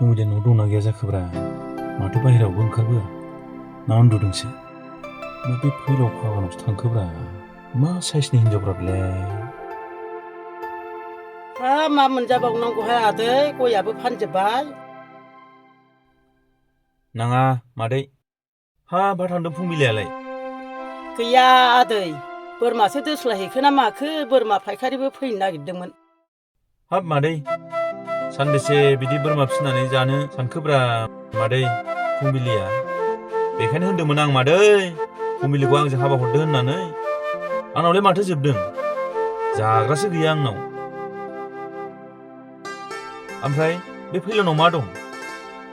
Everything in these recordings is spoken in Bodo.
फुंबिलि न' दंना गैया जाखोब्रा माथो बाहेरायावबो ओंखारबोआ ना उन्दुदोंसो ना बे फैलाव फाग्लानावसो थांखोब्रा मा साइसनि हिनजावब्रा बेलाय हा मा मोनजाबावनांगौहाय आदै गयाबो फानजोब्बाय नाङा मादै हा बहा थांदों फुंबिलियालाय गैया आदै बोरमासो दोस्लायहैखो ना माखो बोरमा फायखारिबो फैनो नागिरदोंमोन हाब मादै सानबेसे बिदि बोरमा फिसिनानै जानो सानखोब्रा मादै फुंबिलिया बेखायनो होनदोंमोन आं मादै फुंबिलिखौ आंजों हाबा हरदो होननानै आंनावलाय माथो जोबदों जाग्रासो गैया आंनाव ओमफ्राय बे फैलावनाव मा दं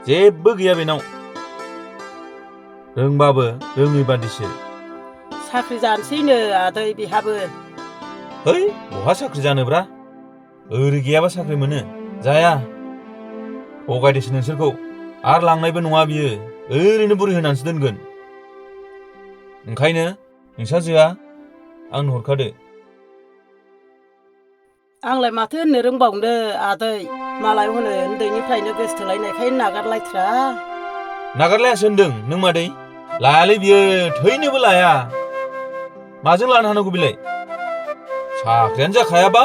जेबो गैया बेनाव रोंबाबो रोङै बादिसो साख्रि जानोसैनो आदै बेहाबो है बहा साख्रि जानोब्रा ओरै गैयाबा साख्रि मोनो जाया थगायदोसो नोंसोरखौ आर लांनायबो नङा बियो ओरैनो बुरि होनानैसो दोनगोन ओंखायनो नोंसाजोआ आंनो हरखादो आंलाय माथो होननो रोंबावनो आदै मालाय हनै उन्दैनिफ्रायनो गोसथोलायनायखाय नागारलायथ्रा नागारलायासो होनदों नों मादै लायालै बियो थैनोबो लाया माजों लानो हानांगौ बिलाय साख्रियानो जाखायाबा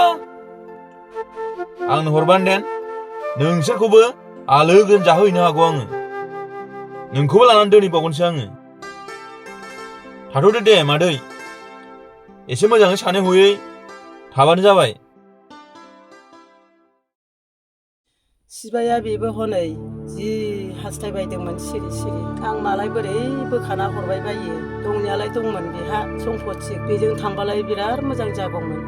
आंनो हरबानो देन नोंसोरखौबो आलो गोजोन जाहोहैनो हागौ आङो नोंखौबो लानानै दोनहैबावगोनसो आङो थाथ'दो दे मादै एसे मोजाङै सानै हयै थाबानो जाबाय सिबाया बेबो हनै जि हास्थायबायदोंमोन सिरि सिरि आं मालाय बोरै बोखाना हरबाय बायो दंनायालाय दंमोन बेहा सम्पति बेजों थांबालाय बिराद मोजां जागौमोन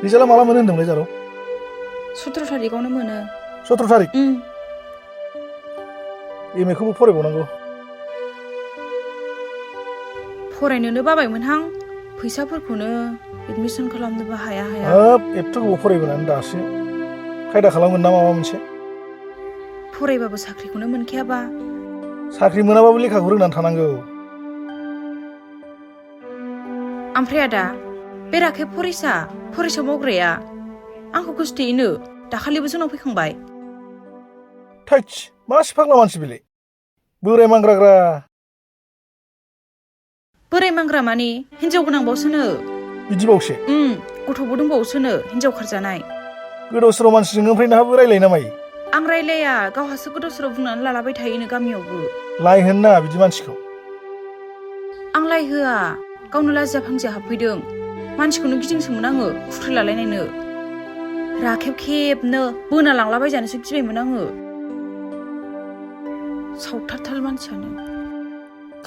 रिजाल्टआ माला मोनो होनदोंमोनलाय जारौ 17 थारिखआवनो मोनो 17 थारिख एम ए खौबो फरायबावनांगौ फरायनोनो बाबायमोनहां फैसाफोरखौनो एडमिसन खालामनोबो हाया हाब एथ' गोबाव फरायबोनानै दासो खायदा खालामगोन ना माबा मोनसे फरायबाबो साख्रिखौनो मोनखायाबा साख्रि मोनाबाबो लेखाखौ रोंनानै थानांगौ ओमफ्राय आदा बे राखेब फरिसा मावग्राया आंखौ गोसोथोयोनो दाखालिबो जोंनाव फैखांबाय थैच मा फाग्ला मानसि बेलाय बोराय मांग्राग्रा बोराय मांग्रा माने हिनजाव गोनांबावसोनो बिदिबावसो गथ'बो दंबावसोनो हिनजाव खारजानाय गोदाव सोराव मानसिजों ओमफ्राय नोंहाबो रायलायो ना मायो आं रायलाया गावहासो गोदाव सोराव बुंनानै लालाबाय थायोनो गामियावबो लायहोनो नाङा बिदि मानसिखौ आं लाय होआ गावनो लाजिया फांजिया हाबफैदों मानसिखौनो गिदिंसोमोन आङो खुख्रि लालायनायनो राखेब खेबनो बोना लांलाबायजानोसो गिबायमोन आङो सावथारथाल मानसियानो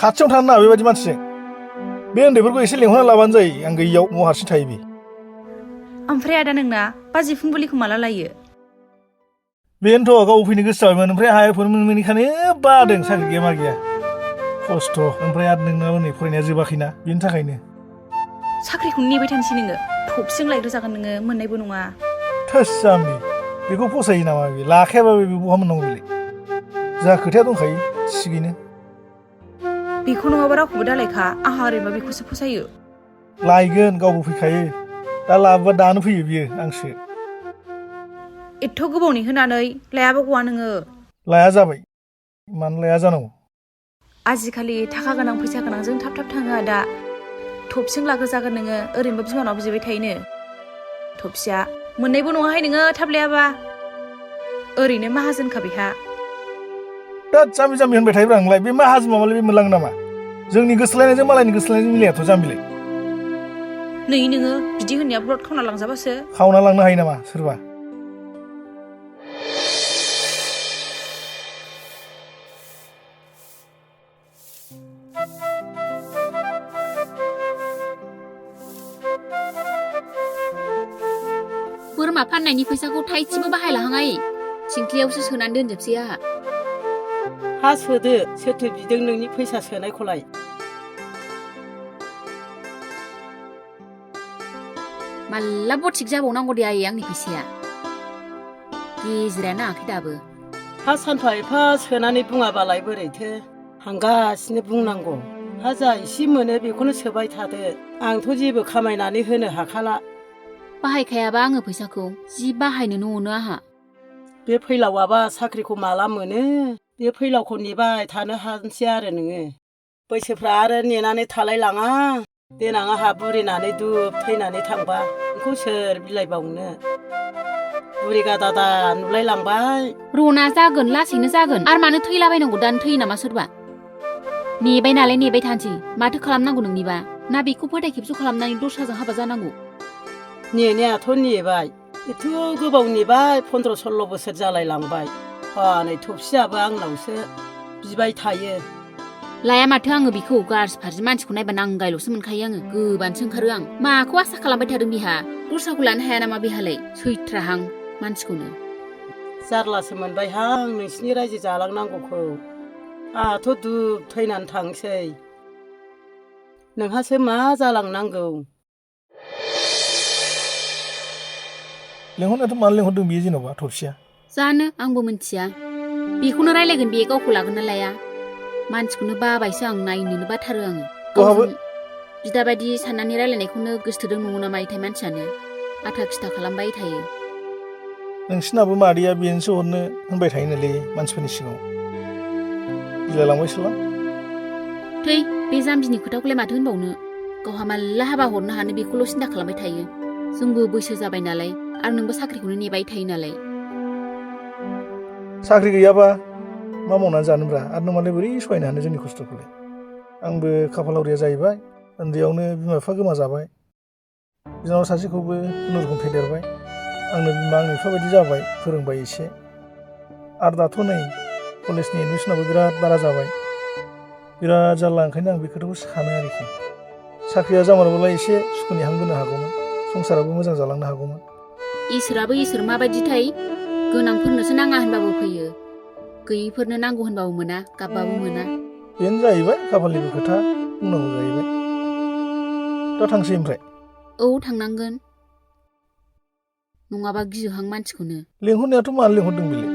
खाथियाव थानो नाङा बेबायदि मानसिजों बे उन्दैफोरखौ एसे लेंहरना लाबानो जायो आं गैयियाव न'आव हारसिं थायो बे ओमफ्राय आदा नोंना बाजै फुंबिलिखौ माला लायो बेनोथ' गाव फैनो गोसो जाबायमोन ओमफ्राय हायाफोर मोनैखायनो बादों साख्रि गैया मा गैया खस्थ' ओमफ्राय आरो नोंनाबो नै फरायनाया जोबाखैना बेनि थाखायनो साख्रिखौनो नेबाय थानोसै नोङो थबसिं लायग्रोजागोन नोङो मोननायबो नङा थोस जाम्बि बेखौ फसायो नामा बे लाखायाबा बे बहा मोननांगौ बेलाय जोंहा खोथाया दंखायो थिगैनो बेखौ नङाबा रावखौबो दालायखा आंहा ओरैनोबा बेखौसो फसायो लायगोन गावबो फैखायो दा लाबोबा दानो फैयो बियो आंसो एथ' गोबावनि होनानै लायाबा गवा नोङो लाया जाबाय मानो लाया जानांगौ आजिखालि थाखा गोनां फैसा गोनांजों थाब थाङो आदा थबसिं लाग्रोजागोन नोङो ओरैनोबा बिमानाव बिबाय थायोनो थबसिया मोननायबो नङाहाय नोङो थाब लायाबा ओरैनो माहाजोनखा बेहा दा जाम्बि जाम्बि होनबाय थायोब्रा नोंलाय बे माहाजोन माबालाय बे मोनलाङो नामा जोंनि गोसोलायनायजों मालायनि गोसोलायनायजों मिलायाथ' जाम्बिलाय नै नोङो बिदि होननाया ब्लड खावना लांजाबासो खावना लांनो हायो नामा सोरबा बोरमा फाननायनि फैसाखौ थाइसेबो बाहायलाहाङाय थिंख्लियावसो सोनानै दोनजोबसै आहा हा सोदो सोरथो बिदों नोंनि फैसा सोनायखौलाय माला बथिक जाबावनांगौ दे आयै आंनि फैसाया गेजेरानो नाङाखै दाबो हा सानफा एफा सोनानै बुङाबालाय बोरैथो हांगासिनो बुंनांगौ हाजा एसे मोनो बेखौनो सोबाय थादो आंथ' जेबो खामायनानै होनो हाखाला बाहायखायाबा आङो फैसाखौ जि बाहायनोनो अनो आहा बे फैलावाबा साख्रिखौ माला मोनो बे फैलावखौ नेबाय थानो हानोसै आरो नोङो बैसोफ्रा आरो नेनानै थालाय लाङा देनां आंहा बुरिनानै दुब थैनानै थांबा नोंखौ सोर बिलाइबावनो बुरि गादादा नुलाय लांबाय रना जागोन लासैनो जागोन आरो मानो थैलाबायनांगौ दानो थैयो नामा सोरबा नेबाय नालाय नेबाय थानोसै माथो खालामनांगौ नोंनिबा ना बेखौ फोथाय खेबस' खालामनानै दस्राजों हाबा जानांगौ नेनायाथ' नेबाय एथ' गोबाव नेबाय 15-16 बोसोर जालाय लांबाय हनै थबसियाबो आंनावसो बिबाय थायो लाया माथो आङो बेखौ गाज्रि फाज्रि मानसिखौ नायबा नांगायल'सो मोनखायो आङो गोबानसो ओंखारो आं माखौ आसा खालामबाय थादों बिहा दस्राखौ लानो हाया नामा बेहालाय सैथ्राहां मानसिखौनो जारलासो मोनबायहां नोंसिनि रायजो जालांनांगौखौ आंहाथ' दुब थैनानै थांसै नोंहासो मा जालांनांगौ लेंहरनायाथ' मानो लेंहरदों बियो जेन'बा थबसिया जानो आंबो मिन्थिया बेखौनो रायलायगोन बे गावखौ लागोन ना लाया मानसिखौनो बाबायसो आं नायनोनो बाथारो आङो गावजों बिदा बायदि साननानै रायलायनायखौनो गोसोथोदों नङो नामा इथाय मानसियानो आथा खिथा खालामबाय थायो नोंसिनाबो मादैया बेनोसो हरनो होनबाय थायोनोलै मानसिफोरनि सिगाङाव गिलायलांबायसोलां थै बे जाम्बिनि खोथाखौलाय माथो होनबावनो गावहा माला हाबा हरनो हानो बेखौल' सिन्था खालामबाय थायो जोंबो बैसो जाबाय नालाय आरो नोंबो साख्रिखौनो नेबाय थायो नालाय साख्रि गैयाबा मा मावनानै जानोब्रा आरो नोंमालाय बोरै सहायनो हानो जोंनि खस्थ'खौलाय आंबो खाफालावरिया जाहैबाय उन्दैयावनो बिमा बिफा गोमाजाबाय बिनानाव सासेखौबो खुनुरुखुम फेदेरबाय आंनो बिमा आंनि बिफा बायदि जाबाय फोरोंबाय एसे आरो दाथ' नै कलेजनि एडमिसनाबो बिराद बारा जाबाय बिराद जारला ओंखायनो आं बे खोथाखौ सानो आरोखि साख्रिया जामारबोला एसे सुखुनि हां बोनो हागौमोन संसाराबो मोजां जालांनो हागौमोन इसोराबो इसोर माबायदिथाय गोनांफोरनोसो नाङा होनबाबो फैयो गैयैफोरनो नांगौ होनबाबो मोना गाबबाबो मोना बेनो जाहैबाय खाफालनिबो खोथा बुंनांगौ जाहैबाय दा थांसै ओमफ्राय औ थांनांगोन नङाबा गियोहां मानसिखौनो लेंहरनायाथ' मानो लेंहरदों बेलाय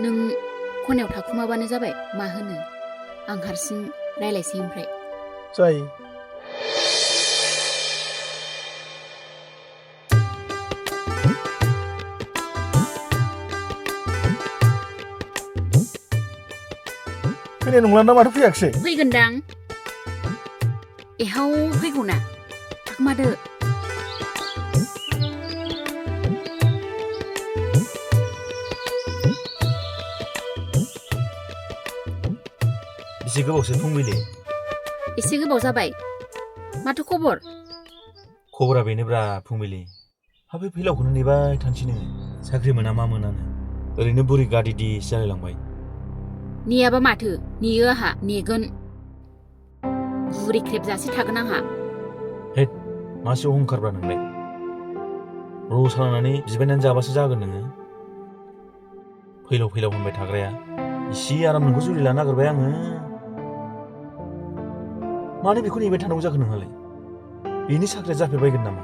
नों खनायाव थाखुमाबानो जाबाय मा होनो आं हारसिं रायलायसै ओमफ्राय जायो फैनाय नंला ना माथो फैयाखिसै फैगोनदां एहाव फैगौ ना थाखुमादो बेसे गोबावसो फुंबिलि एसे गोबाव जाबाय माथो खबर खबरा बेनोब्रा फुंबिलि हाबे फैलावखौनो नेबाय थानोसै नोङो साख्रि मोना मा मोनानो ओरैनो बुरि गादिदिस जालायलांबाय नेयाबा माथो नेयो आहा नेगोन बुरि ख्रेबजासे थागोन आंहा हेद मासे अहंखारब्रा नोंलाय रसा लानानै बिबायनानै जाबासो जागोन नोङो फैलाव फैलाव होनबाय थाग्राया इसे आराम नोंखौ जुलि लानो नागिरबाय आङो मानो बेखौ नेबाय थानांगौ जाखो नोंहालाय बेनि साख्रिया जाफेरबायगोन नामा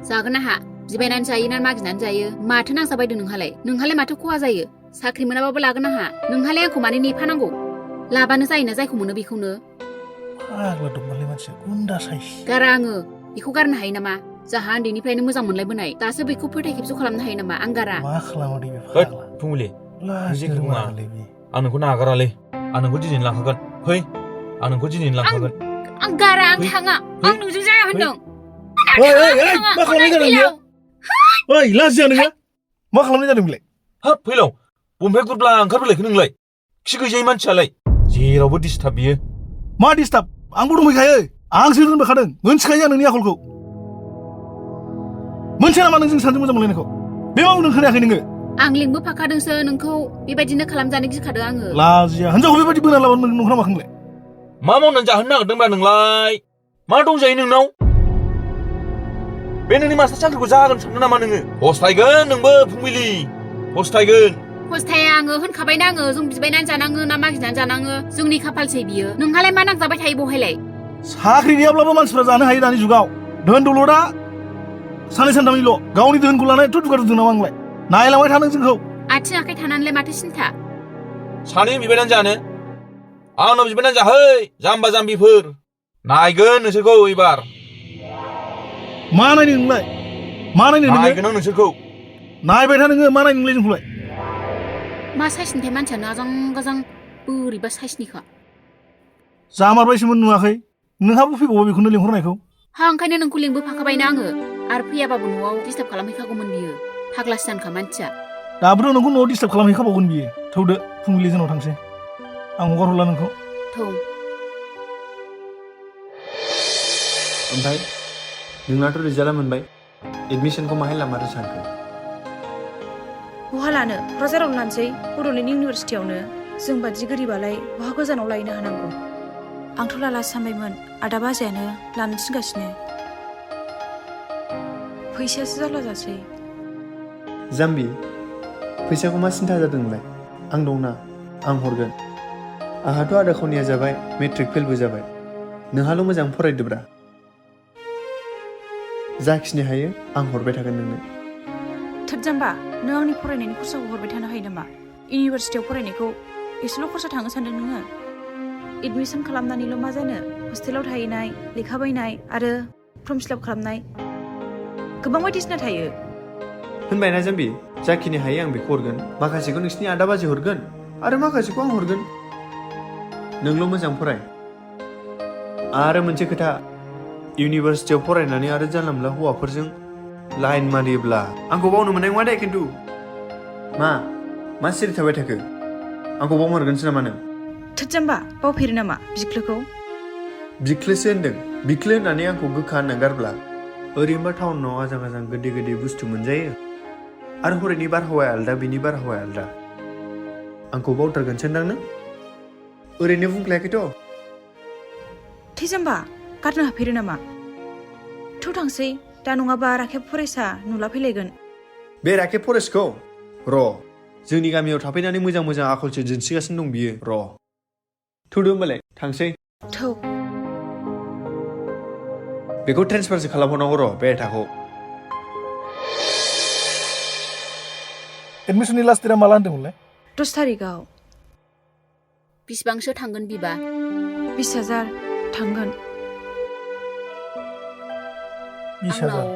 जागोन आहा बिबायनानै जायो ना मागिनानै जायो माथो नांजाबायदों नोंहालाय माथो खहा जायो साख्रि मोनाबाबो लागोन आहा नोंहालाय आंखौ मानो नेफानांगौ लाबानो जायोना जायखौ मोनो बेखौनो फाग्ला दंमारलै मानसिया गुन्दा साइस गारा आङो बेखौ गारनो हायो नामा जाहा उन्दैनिफ्रायनो मोजां मोनलायबोनाय दासो बेखौ फोथाय खेबस' खालामनो हायो नामा आं गारा मा खालामदों बे होद फाग्ला फुंबिलि लाजिनो जेबो नङा रोङालै बे आं नोंखौ नागारालै आं नोंखौ दिनैनो लांखागोन फै आं नोंखौ दिनैनो लांखागोन आं गारा आं फै, थाङा फै, आं नोंजों जाया होनदों ओइ मा खालामनाय जादों बियो ओइ लाजिया नोङो मा खालामनाय जादों बेलाय हाब फैलाव बमफाय गुरब्ला ओंखारबोलायखो नोंलाय खि गैजायै मानसियालाय जेरावबो डिस्टार्ब बियो मा डिस्टार्ब आंबो दंफैखायो आंसो दोनबोखादों मोनथिखायो आं नोंनि आखलखौ मोनथिया नामा नों जों सानैजों मोजां मोनलायनायखौ बे मा बुंदों खोनायाखै नोङो आं लिंबोफाखादोंसो नोंखौ बेबायदिनो खालामजानो गिखादों आङो लाजिया हिनजावखौ बेबायदि बोना लाबानो नंखाना माखोंलाय मा मावनानै जाहोनो नागिरदोंब्रा नोंलाय मा दंजायो नोंनाव बे नोंनि मास्टार साख्रिखौ जागोन सानदों नामा नोङो फस्थायगोन नोंबो फुंबिलि फस्थायगोन फस्थाया आङो होनखाबायना आङो जों बिबायनानै जानाङो ना मागिनानै जानाङो जोंनि खाफालसै बियो नोंहालाय मा नांजाबाय थायो बहायलाय साख्रि गैयाब्लाबो मानसिफ्रा जानो हायो दानि जुगाव धोन दौलदा साननै सानथामनिल' गावनि धोनखौ लानानै एथ' दुगा दुदों नामा आंलाय नायलांबाय थादों जोंखौ आथिं आखाइ थानानैलाय माथो सिन्था सानै बिबायनानै जानो आंनाव बिबायना जाहै जाम्बा जाम्बिफोर नायगोन नोंसोरखौ एबार मा नायनो नोंलाय मा नायनो नोङो नायगोन आं नोंसोरखौ नायबाय था नोङो मा नायनो नोंलाय जोंखौलाय मा साइसनिथाय मानसियानो आजां गाजां बोरैबा साइसनिखा जामारबायसोमोन नुवाखै नोंहाबो फैबावो बेखौनो लिंहरनायखौ हा ओंखायनो नोंखौ लिंबोफाखाबायना आङो आरो फैयाबाबो न'आव डिस्टार्ब खालामहैखागौमोन बियो फाग्लासो जानखा मानसिया दाबोथ' नोंखौ न'आव डिस्टार्ब खालामहैखाबावगोन बियो थौदो फुंबिलि जोंनाव थांसै आं हगार हरला नोंखौ थौ ओमफ्राय नोंनाथ' रिजाल्टआ मोनबाय एडमिसनखौ माहाय लामारो सानखो बहा लानो क'क्राझारावनो लानोसै बड'लेण्ड इउनिभारसिटियावनो जों बादि गोरिबालाय बहा गोजानाव लायनो हानांगौ आंथ' लालासो सानबायमोन आदा बाजैयानो लानो थिनगासिनो फैसायासो जारला जासै जाम्बि फैसाखौ मा सिन्था जादों नोंलाय आं दंना आं हरगोन आंहाथ' आदा खावनिया जाबाय मेट्रिक फेलबो जाबाय नोंहाल' मोजां फरायदोब्रा जाखिनि हायो आं हरबाय थागोन नोंनो थोद जाम्बा नों आंनि फरायनायनि खरसाखौ हरबाय थानो हायो नामा इउनिभारसिटियाव फरायनायखौ एसेल' खरसा थाङो सानदों नोङो एडमिसन खालामनानैल' मा जानो हस्टेलाव थाहैनाय लेखा बायनाय आरो फर्म फिलाप खालामनाय गोबां बायदिसिना थायो होनबायना जाम्बि जाखिनि हायो आं बेखौ हरगोन माखासेखौ नोंसिनि आदा बाजै हरगोन आरो माखासेखौ आं हरगोन नोंल' मोजां फराय आरो मोनसे खोथा इउनिभारसिटियाव फरायनानै आरो जानला मोनला हौवाफोरजों लाइन मारियोब्ला आंखौ बावनो मोननाय नङा दे खिन्थु मा सिरि थाबाय थाखो आंखौ बावमारगोनसो नामा नों थोद जाम्बा बावफेरो नामा बिख्लोखौ बिख्लोसो होनदों बिख्लो होननानै आंखौ गोखा होनना गारब्ला ओरैनोबा टाउनाव आजां गाजां गोदै गोदै बुस्थु मोनजायो आरो हरैनि बारहावाया आलदा बिनि बारहावाया आलदा आंखौ बावथारगोनसो होनदां नों ओरैनो बुंफ्लायाखैथ' थै जाम्बा गारनो हाफेरो नामा थ' थांसै दा नङाबा राखेब फरायसा नुला फैलायगोन बे राखेब फरेस्टखौ र' जोंनि गामियाव थाफैनानै मोजां मोजां आखलसो दिन्थिगासिनो दं बियो र' थौदो होमबालाय थांसै थौ बेखौ ट्रेन्सफारसो खालामहरनांगौ र' बे एटाखौ एडमिसननि लास्ट डेटआ माला होनदोंमोनलाय 10 थारिखआव बिसिबांसो थांगोन बिबा 20,000 थांगोन 20,000 आंनाव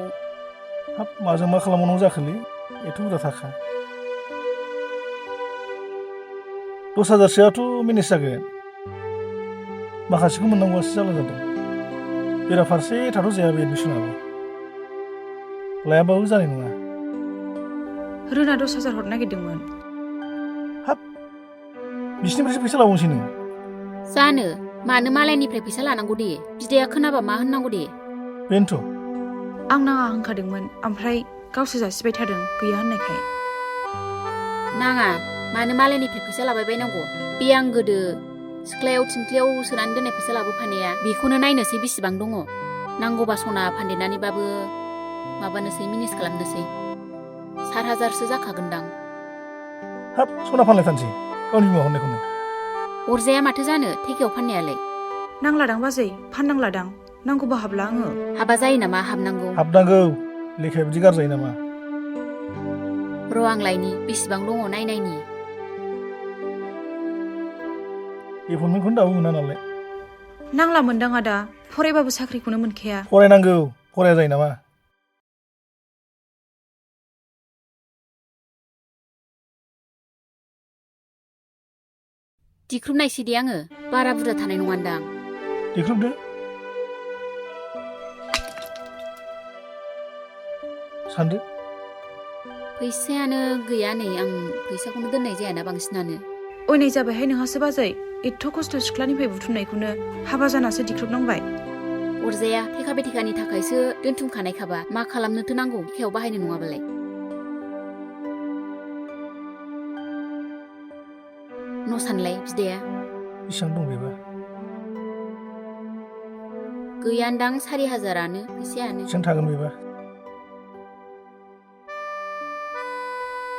हाब माजों मा खालामबावनांगौ जाखोलै एथ' बुरजा थाखा 10,000सोआथ' मेनेज जागोन माखासेखौ मोननांगौआसो जारला जादों बेराफारसे थाथ' जाया बे एडमिसनाबो लायाबाबो जानाय नङा रोना 10,000 हरनो नागिरदोंमोन हाब बिसिनिफ्रायसो फैसा लाबावनोसै नों जानो मानो मालायनिफ्राय फैसा लानांगौ दे बिदाया खोनाबा मा होननांगौ दे बेनोथ' आं नाङा होनखादोंमोन ओमफ्राय गावसो जासिबाय थादों गैया होननायखाय नाङा मानो मालायनिफ्राय फैसा लाबाय बायनांगौ बे आं गोदो सिख्लायाव थिंख्लियाव सोनानै दोननाय फैसा लाबोफानाया बेखौनो नायनोसै बेसेबां दङ नांगौबा सना फानदेरनानैबाबो माबानोसै मेनेज खालामनोसै 4,000सो जाखागोनदां हाब सना फानलायथारनोसै गावनि बिमा हरनायखौनो अरजाया माथो जानो थेखायाव फाननायालाय नांलादां बाजै फाननांलादां नांगौबा हाबला आङो हाबा जायो नामा हाबनांगौ हाबनांगौ लेखाया बिदि गारजायो नामा र' आं लायनि बेसेबां दङ नायनायनि एपइन्टमेन्टखौनो दाबो मोना नालाय नांला मोनदां आदा फरायबाबो साख्रिखौनो मोनखाया फरायनांगौ फराया जायो नामा दिख्रुबनायसै दे आङो बारा बुरजा थानाय नङादां देख्रुबदो सानदो फैसायानो गैया नै आं फैसाखौनो दोननाय जायाना बांसिनानो अयनाय जाबायहाय नोंहासो बाजै एथ' खस्थ' सिख्लानिफ्राय बुथुमनायखौनो हाबा जानासो दिख्रुबनांबाय अरजाया थेखा बेथेखानि थाखायसो दोनथुमखानायखाबा मा खालामनोथो नांगौ लेखायाव बाहायनो नङाबालाय न' सानलाय बिदाया बेसेबां दं बेबा गैयानदां 4,000आनो फैसायानो बेसेबां थागोन बेबा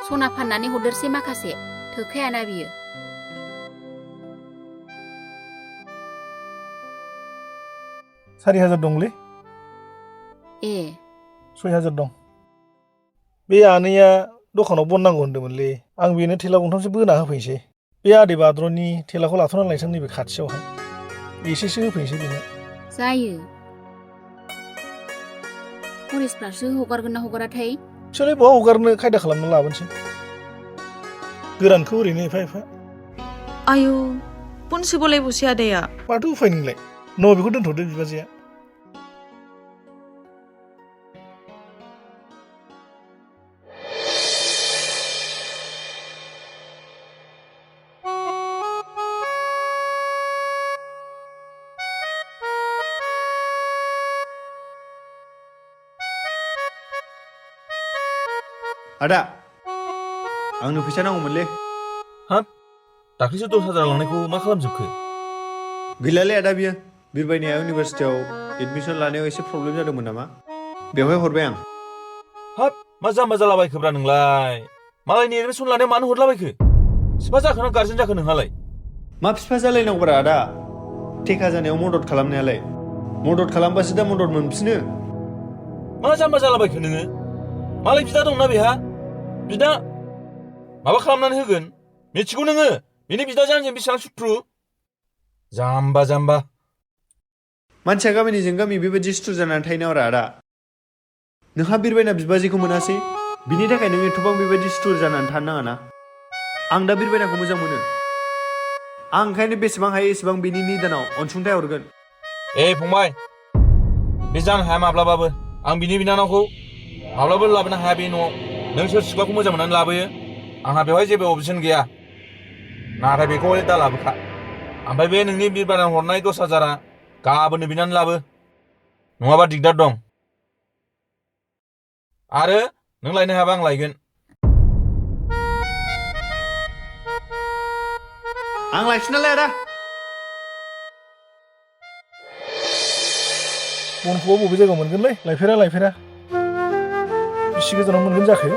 सना फाननानै हरदेरसै माखासे थोखायाना बियो 4,000 दंलै ए 6,000 दं बे आनैया दखानाव बन नांगौ होन्दोंमोनलै आं बेनो थेला गंथामसो बोना होफैनोसै बे आदै बाद्र'नि थेलाखौ लाथ'ना लायसां नैबे खाथियावहाय एसेसो होफैनोसै बेनो जायो फरेस्टफ्रासो हगारगोन ना हगाराथाय बिसोरलाय बहा हगारनो खायदा खालामना लाबोनोसै गोरानखौ ओरैनो एफा एफा आयौ बनसो बोलायबोसै आदाया माथो उफाय नोंलाय न' बेखौ दोनथ'दो बिबाजैया आदा आंनो फैसा नांगौमोनलै हाब दाख्लैसो 10,000 लांनायखौ मा खालामजोबखो गैलालै आदा बियो बिरबायनाया इउनिभार्सिटियाव एडमिसन लानायाव एसे प्रब्लेम जादोंमोन नामा बेवहाय हरबाय आं हाब मा जाम्बा जालाबायखोब्रा नोंलाय मालायनि एडमिसन लानायाव मानो हरलाबायखो सिफा जाखो ना गार्जेन जाखो नोंहालाय मा बिफा जालायनांगौब्रा आदा थेखा जानायाव मदद खालामनायालाय मदद खालामबासो दा मदद मोनफिनो मा जाम्बा जालाबायखो नोङो मालाय बिदा दंना बेहा बिदा माबा खालामनानै होगोन मिथिगौ नोङो बिनि बिदाजों आंजों बेसेबां सुथ्रु जाम्बा जाम्बा मानसिया गामिनिजों गामि बेबायदि सुथुर जानानै थायो नामा आदा नोंहा बिरबायना बिबाजैखौ मोनासै बिनि थाखाय नों एथबां बेबायदि सुथुर जानानै थानो नाङा ना आं दा बिरबायनाखौ मोजां मोनो आं ओंखायनो बेसेबां हायो एसेबां बिनि निदानाव अनसुंथाइ हरगोन फंबाय बे जानो हाया माब्लाबाबो आं बिनि बिनानावखौ माब्लाबाबो लाबोनो हाया बे न'आव नों सोर सिख्लाखौ मोजां मोननानै लाबोयो आंहा बेवहाय जेबो अबजेक्सन गैया नाथाय बेखौ दा लाबोखा ओमफ्राय बे नोंनि बिरबायना हरनाय 10,000 गाबोननो बिनानै लाबो नङाबा दिगदार दं आरो नों लायनो हायाबा आं लायगोन आं लायफिनालाय आदा बनखौबा बबे जायगायाव मोनगोनलै लायफेरा बेसे गोजानाव मोनगोन जाखो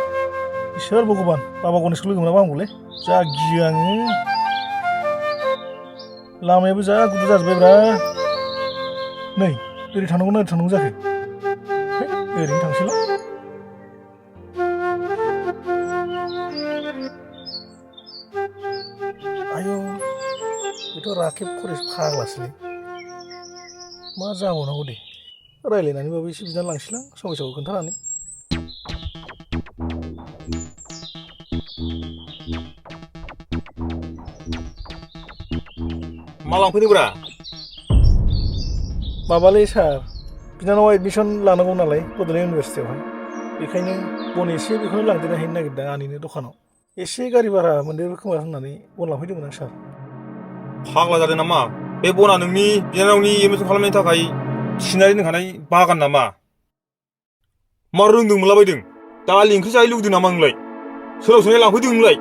इसोर भगबान बाबा गणेशखौ लोगो मोनाबा हामगौलै जा गियो आङो लामायाबो जा गुदु जाजोब्बायब्रा नै ओरै थांनांगौ ना ओरै थांनांगौ जाखो ओरैनो थांसैल' आयौ बेथ' राखेब फरेस्ट फाग्लासोलै मा जाबावनांगौ दे रायज्लायनानैबाबो एसे बिनानै लांसैलां समयसाखौ खोन्थानानै मा लांफैदोंब्रा माबालै सार बिनानावा एडमिसन लानांगौ नालाय बड'लेण्ड इउनिभार्सिटियावहाय बेखायनो बन एसे बेखौनो लांदेरनो हैनो नागिरदों आनैनो दखानाव एसे गारि भारा मोनदेरो खोमा होननानै बन लांफैदोंमोन आं सार फाग्ला जादों नामा बे बना नोंनि बिनानावनि एडमिसन खालामनायनि थाखाय थिनानै दोनखानाय बागान नामा मा रोंदों मोनलाबायदों दालि ओंख्रि जाहै लुगैदों नामा नोंलाय सोलाव सोलाय लांफैदों नोंलाय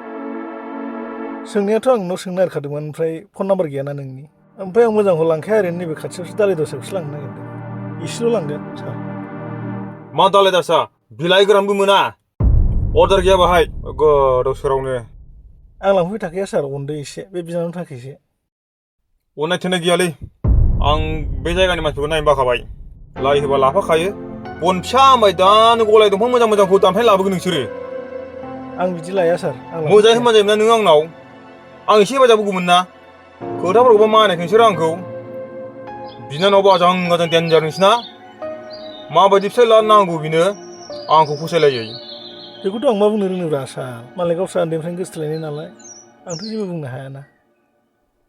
सोंनायाथ' आं नोंनाव सोंनो नागिरखादोंमोन ओमफ्राय फन नाम्बार गैयाना नोंनि ओमफ्राय आं मोजांखौ लांखाया ओरैनो नैबे खाथियावसो दालाय दसाखौसो लांनो नागिरदों इसेल' लांगोन सार मा दालाय दासा बिलाइ गोरानबो मोना अर्डार गैया बाहाय गोदाव सोरावनो आं लांफैबाय थाखाया सार अनदो एसे बे बिनानावनि थाखायसो अननाय थोननाय गैयालै आं बे जायगानि मानसिफोरखौ नायनो बाखाबाय लाइ होबा लाफाखायो बन फिसा होनबाय दानो गलाय दंफां मोजां मोजांखौ दानफाय लाबोगोन नोंसोरो आं बिदि लाया सार मोजाङै होनबाजायोमोन ना नों आंनाव आं एसे हेफाजाब होगौमोन ना खोथाफोरखौबा मानिनायखौ नोंसोरो आंखौ बिनानावबा आजां गाजां देन्जार नोंसिना माबायदि फिसाइ लानो नांगौ बिनो आंखौ फसायलायै बेखौथ' आं मा बुंनो रोंनोब्रा सार मालाय गावस्रा उन्दैनिफ्रायनो गोसथोलायनाय नालाय आंथ' जेबो बुंनो हायाना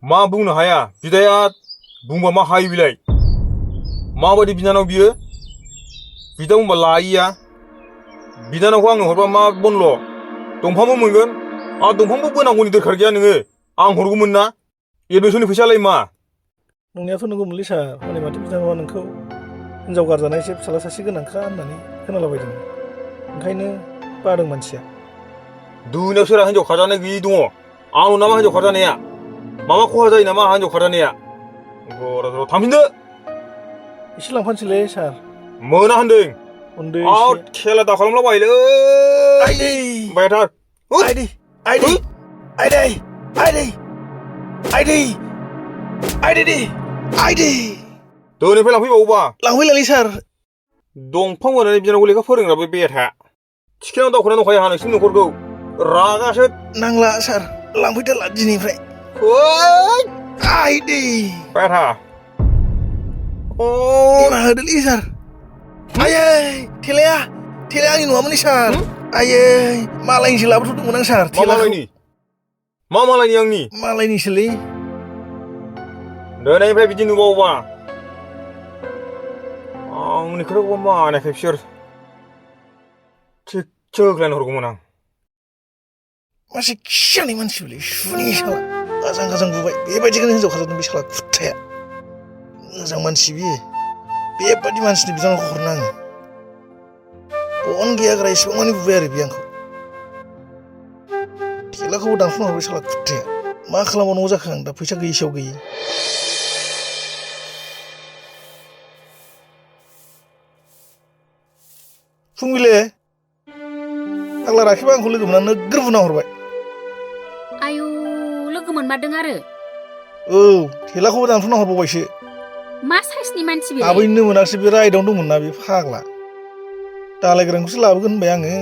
मा बुंनो हाया बिदाया बुंबा मा हायो बिलाय माबायदि बिनानाव बियो बिदा बुंबा लायैया बिनानावखौ आंनो हरबा मा बनल' दंफांबो मोनगोन आरो दंफांबो बोनांगौनि दरखार गैया नोङो आं हरगौमोन ना एडमिसननि फैसालाय मा नंनायाथ' नंगौमोनलै सार हनै माथो बिनानावा नोंखौ हिनजाव गारजानाय एसे फिसाला सासे गोनांखा होननानै खोनालाबायदों ओंखायनो बादों मानसिया दुनियाव सोरहा हिनजाव खारजानाय गैयि दङ आंल' नामा हिनजाव खारजानाया माबा खहा जायो नामा हिनजाव खारजानाया गराव थांफिनदो एसे लांफानोसैलै सार मोना होनदों उन्दै आउट खेला दा खालामला बायलै बायथार आइदै आइदै आइदै आइदै आइदै आइदै आइदै दोनैनिफ्राय लांफैबावोबा लांफैलालै सार दंफां बोनानै बिनानावखौ लेखा फोरोंग्रा बे बेथा थिखिनाव दावखोना दंखायो आंहा नोंसिनि न'खरखौ रागासो नांला सार लांफैथारला दिनैनिफ्राय Woi, आइदै Patha. मा होदोलै सार आयै थेलाया आंनि नङामोन सार आयै मालायनिसो लाबोथ'दोंमोन आं सार मा मालायनि? मा मालायनि आंनि? मालायनिसोलै दोनैनिफ्राय बिदि नुबावोबा आंनि खोथाखौ मानाखै बिसोर थिगसे होख्लायना हरगौमोन आं। मासे खिजानाय मानसिलै सुनि साला आजां बुबाय बेबायदिखौनो हिनजाव खाजादों बे साला खुथाया मोजां मानसि बियो बेबायदि मानसिनि बिनानावखौ हरनो आङो बन गैयाग्रा एसेबां मानि बुबाय आरो बे आंखौ थेलाखौबो दानफ्लुना हरबाय साला खुथाया मा खालामबावनांगौ जाखो आं दा फैसा गैयिसेयाव गैयि फुंबिले फाग्ला राखेबा आंखौ लोगो मोनना नोगोर बुना हरबाय आयु लोगो मोनमारदों आरो औ थेलाखौबो दानफ्लुना हरबावबायसो मा साइसनि मानसि बेलाय आबैनो मोनाखिसै बे राइडआवनो दंमोन ना बे फाग्ला दालाय गोरानखौसो लाबोगोन होनबाय आङो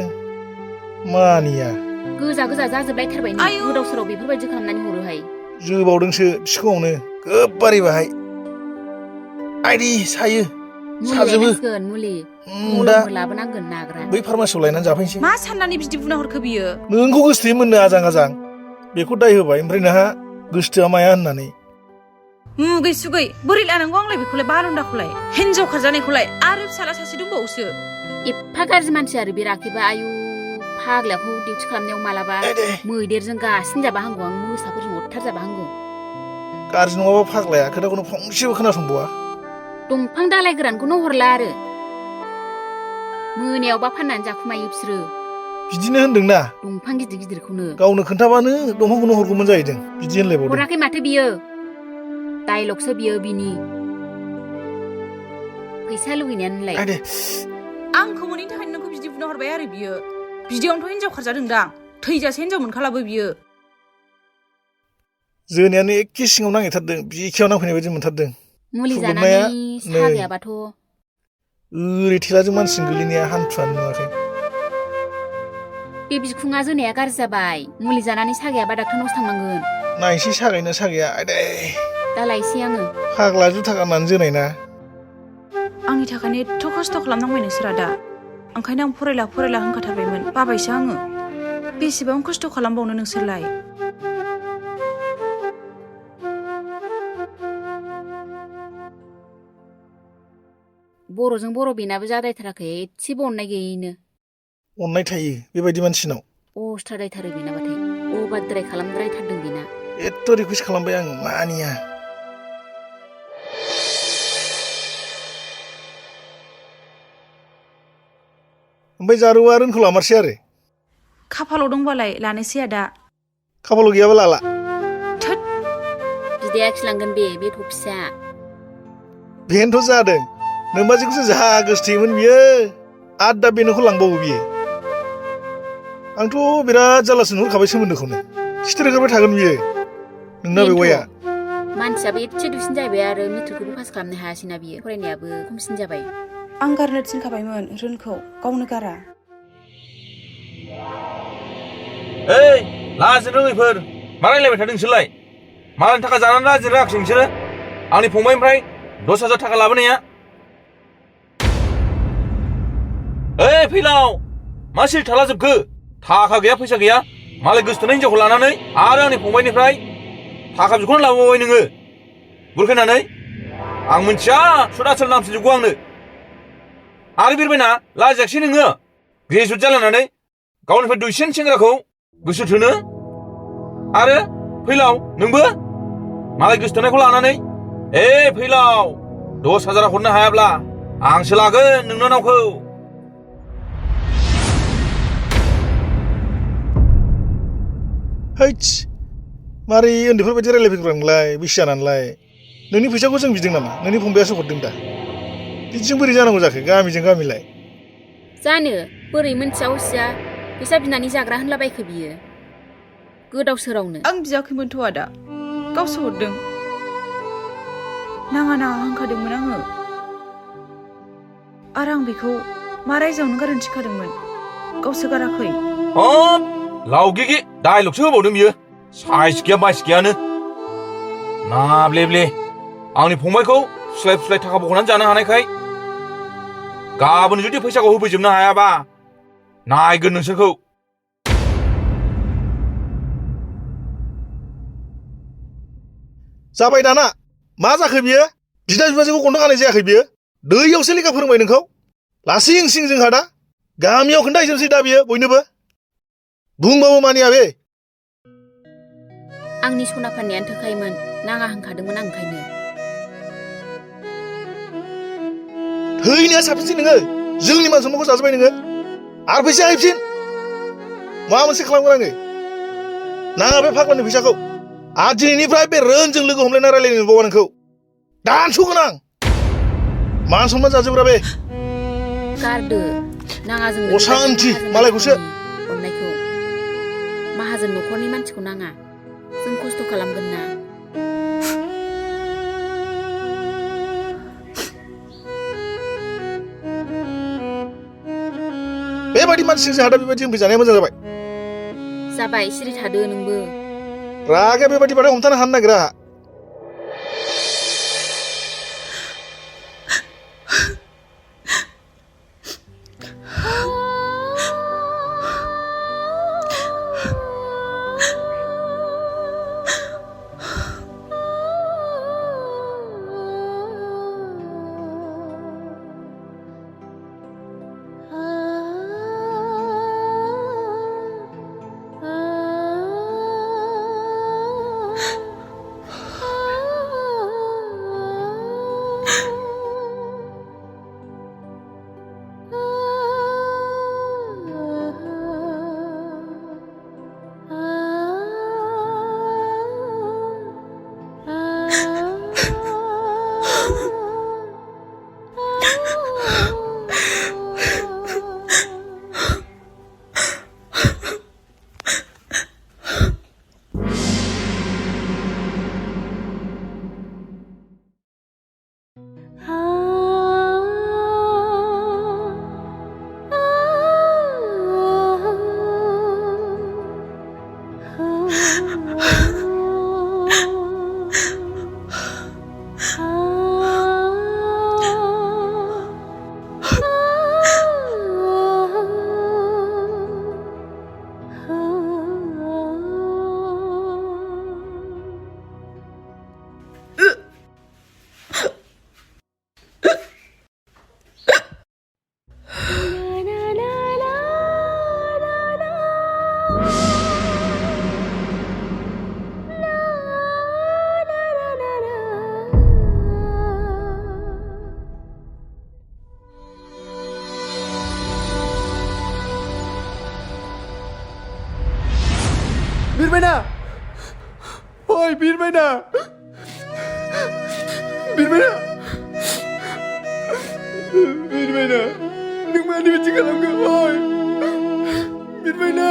मानिया गोजा जाजोबलायथारबाय नों गोदाव सोराव बेफोरबायदि खालामनानै हरोहाय जोबावदोंसो बिसिखौनो गोबारै बाहाय आइदि सायो मुलि साजोबो लायनांसिगोन मुलि दा मलमबो लाबोनांगोन नाग्रा बै फार्मासियाव लायनानै जाफैनोसै मा साननानै बिदि बुना हरखो बियो नोंखौ गोसोथोयोमोननो आजां बेखौ दाय होबाय ओमफ्राय नोंहा गोसोथोआ माया होननानै मुगै सुगै बोरै लानांगौ आंलाय बेखौलाय बारन्दाखौलाय हिनजाव खारजानायखौलाय आरो फिसाला सासे दंबावोसो एफा गाज्रि मानसि आरो बे राखेबा आयु फाग्लाखौ डिउटि खालामनायाव मालाबा मैदेरजों गासिन जाबा हांगौ आं मोसाफोरजों अरथार जाबा हांगौ गाज्रि नङाबा फाग्लाया खोथाखौनो फंसेबो खोनासंबावा दंफां दालाय गोरानखौनो हरला आरो मोनायावबा फाननानै जाखुमायो बिसोरो बिदिनो होनदोंना दंफां गिदिरखौनो गावनो खोन्थाबानो दंफांखौनो हरगौमोन जाहैदों बिदि होनलायबावदों हराखै माथो बियो डाइलगसो बियो बिनि फैसा लुगैनायानोलाय आंखौ मोनैनि थाखायनो नोंखौ बिदि बुना हरबाय आरो बियो बिदियावनोथ' हिनजाव खारजादों दां थैजासे हिनजाव मोनखालाबो बियो जोनायानो एखे सिङाव नांहैथारदों बिखायाव नांफैनाय बायदि मोनथारदों मुलि जानानै सागायाबाथ' ओरै थेलाजों मानसिजों गोलैनाया हान्थुआनो नुवाखै बे बिखुङा जोनाया गाज्रि जाबाय मुलि जानानै सागायाबा डाक्टारनावसो थांनांगोन नायनोसै सागायना सागाया आइदै दा लायसै आङो फाग्ला जुथा गाननानै जोनाय ना आंनि थाखायनो एथ' खस्थ' खालामनांबाय नोंसोरा दा ओंखायनो आं फरायला होनखाथारबायमोन बाबायसो आङो बेसेबां खस्थ' खालामबावनो नोंसोरलाय बर'जों बर' बेनाबो जादायथाराखै एसेबो अननाय गैयैनो अननाय थायो बेबायदि मानसिनाव अस्थ्रादायथारो बेनाबाथाय अभारद्राय खालामद्रायथारदों बेना एथ' रिकुवेस्ट खालामबाय आं मानिया ओमफ्राय जारौआ रोनखौ लामारसै आरो खाफालाव दंबालाय लानोसै आदा खाफालाव गैयाबा लाला थोद बिदाया खिलांगोन बे थफिया बेनोथ' जादों नोमबाजैखौसो जा गोसोथोयोमोन बियो आरो दा बेनोखौ लांबावो बियो आंथ' बिराद जारलासो नुहुरखाबाय सोमोन्दोखौनो खिथेर होबाय थागोन बियो नोंना बेवाइया मानसियाबो एसे दुइसिन जाहैबाय आरो मेट्रिकखौबो पास खालामनो हायासैना बियो फरायनायाबो खमसिन जाबाय आं गारनो थिनखाबायमोन रोनखौ गावनो गारा ओइ लाजिनो रोङैफोर मा रायलायबाय थादों नोंसोरलाय मालायनि थाखा जानानै लाजिनो रोङाखै नोंसोरो आंनि फंबायनिफ्राय 10,000 थाखा लाबोनाया ओइ फैलाव मा सिरि थालाजोबखो थाखा गैया फैसा गैया मालाय गोसोथोनाय हिनजावखौ लानानै आरो आंनि फंबायनिफ्राय थाखा बिखौनो लाबोबावबाय नोङो बुरखायनानै आं मिथिया सुद आसोल नामसोजोबगौ आंनो आरो बिरबायना लाजियाखिसै नोङो ग्रेजुवेट जालायनानै गावनिफ्राय दुइसिन सेंग्राखौ गोसो थोनो आरो फैलाव नोंबो मालाय गोसोथोनायखौ लानानै फैलाव 10,000 हरनो हायाब्ला आंसो लागोन नोंनो नावखौ हैच मारै उन्दैफोरबायदि रायलायफैग्रा नोंलाय बैसो जानानैलाय नोंनि फैसाखौ जों बिदों नामा नोंनि फंबायासो हरदों दा बिदिजों बोरै जानांगौ जाखो गामिजों गामिलाय जानो बोरै मोनथिया हसिया फैसा बिनानै जाग्रा होनलाबायखो बियो गोदाव सोरावनो आं बियाखैमोनथ' आदा गावसो हरदों नाङा होनखादोंमोन आङो आरो आं बेखौ मा रायजोआवनो गारनो थिनखादोंमोन गावसो गाराखै लावगिगि डाइलगसो होबावदों बियो साइस गैया बाइस गैयानो नाब्लेब्ले आंनि फंबायखौ सुलाय फुलाय थाखा बख'नानै जानो हानायखाय गाबोन जुदि फैसाखौ होफैजोबनो हायाबा नायगोन नोंसोरखौ। जाबाय दाना मा जाखो बियो? बिदा बिबाजैखौ गन्थ' गानाय जायाखै बियो? दैयावसो लेखा फोरोंबाय नोंखौ। लासिं सिं जोंहा दा गामियाव खोन्थाहैजोबसै दा बियो बयनोबो। बुंबाबो मानिया बे। आंनि सना फाननायानो थोखायोमोन, नाङा होनखादोंमोन आं ओंखायनो। थैनाया साबसिनसै नोङो। जोंनि मान सन्मानखौ जाजोब्बाय नोङो। आरो फैसा हैफिन। माबा मोनसे खालामगोन आङो। नाङा बे फाग्लानि फैसाखौ। आरो दिनैनिफ्राय बे रोनजों लोगो हमलायना रायलायनो मोनबावा नोंखौ। दानस'गोन आं। मान सन्मान जाजोबग्रा बे। गारदो, नाङा जोंनो असान्थि बेबायदि मालायखौसो। माहाजोन अननायखौ। माहाजोन न'खरनि मानसिखौ नाङा, जों खस्थ' खालामगोन ना। बेबायदि मानसिजों जोंहा दा बेबायदि होनफैजानाया मोजां जाबाय। जाबाय, सिरि थादो नोंबो। रागाया बेबायदि बाथाय हमथानो हानो नागिरा। बिरबायना ओइ बिरबायना बिरबायना बिरबायना नों मानो बिदि खालामखो ओइ बिरबायना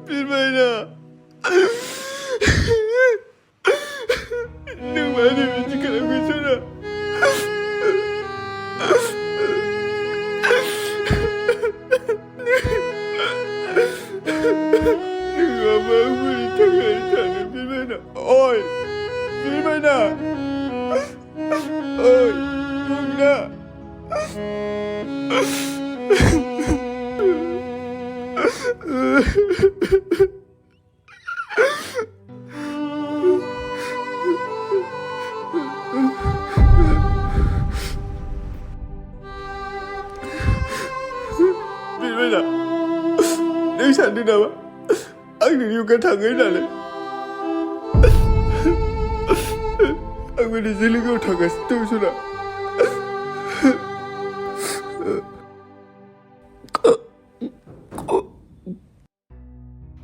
बिरबायना नों मानो बिदि खालामखो सना Oi! Birbirine! Oi! Bugna! Birbirine! Ne sandın ama? Anh yêu thằng ấy là này. Anh mới đi dưới lưng thằng ấy tôi sao nào?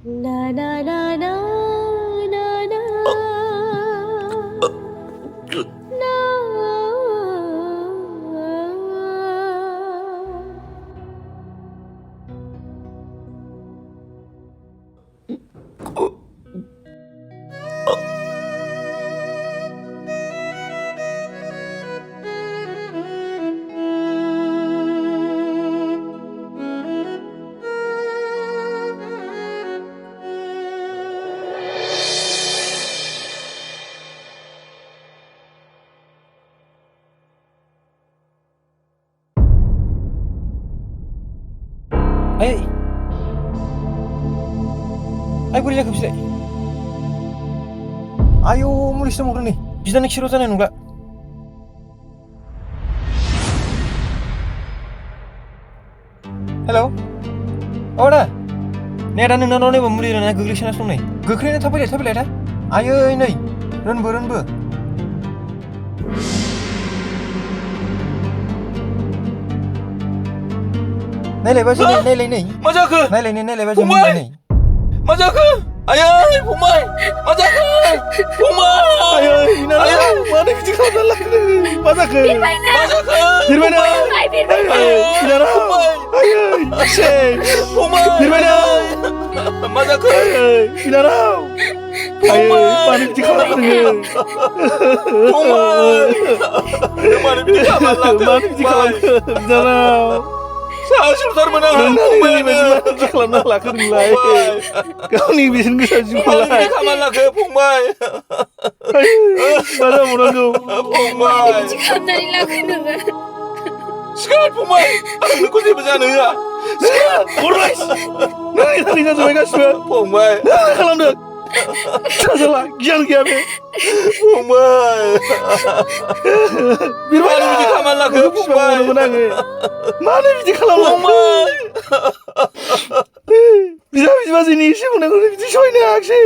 Na na na na na na na आइ बोरै जाखो बिलाय आयौ मुलिसो दंबावदों नै बिदानो खिर' जानाय नंला हेलौ आदा नै आदा नोंनाव नैबा मुलि होनाया गोग्लैसोनासो दं नै गोख्रैनो थाब फैलाय दा आयै नै रोनबो नायलाय बाजै नायलाय मा जाखो नायलाय बाजै फंबाय! नै मा जाखो आयै फंबाय मा जाखो फंबाय आयै बिनानाव मानो बिदि खालामना लाखो मा जाखो मा जाखो बिरबायना आयै बिनानाव आयै आसै फंबाय बिरबायना मा जाखो आयै बिनानाव आयै मानो बिदि खालामखो नोङो फंबाय मानो बिदि खालामलांखो मानो बिदि खालामखो बिनानाव सासुथारमोन आं नोंनानै ओरैबायदि मानो बिदि खालामना लाखो नोंलाय गावनि बेसेन गोसा मानो जिउखौलाय बिदि खालामलांखो फंबाय मा जाबावनांगौ फंबाय खालामनानै लाखो नोङो सिखार फंबाय आं नोंखौ जेबो जानो होआ हरलाय नोंनि थाखाय जाजोब्बाय गासिबो फंबाय मा खालामदों साजाला गियान गैया बे फंबाय बिरबाय मानो बिदि खालामलांखो फंबाय आङो मानो बिदि खालामलांखो फंबाय बिदा बिबाजैनि एसे बुंनायखौनो बिदि सहायनो हायाखिसै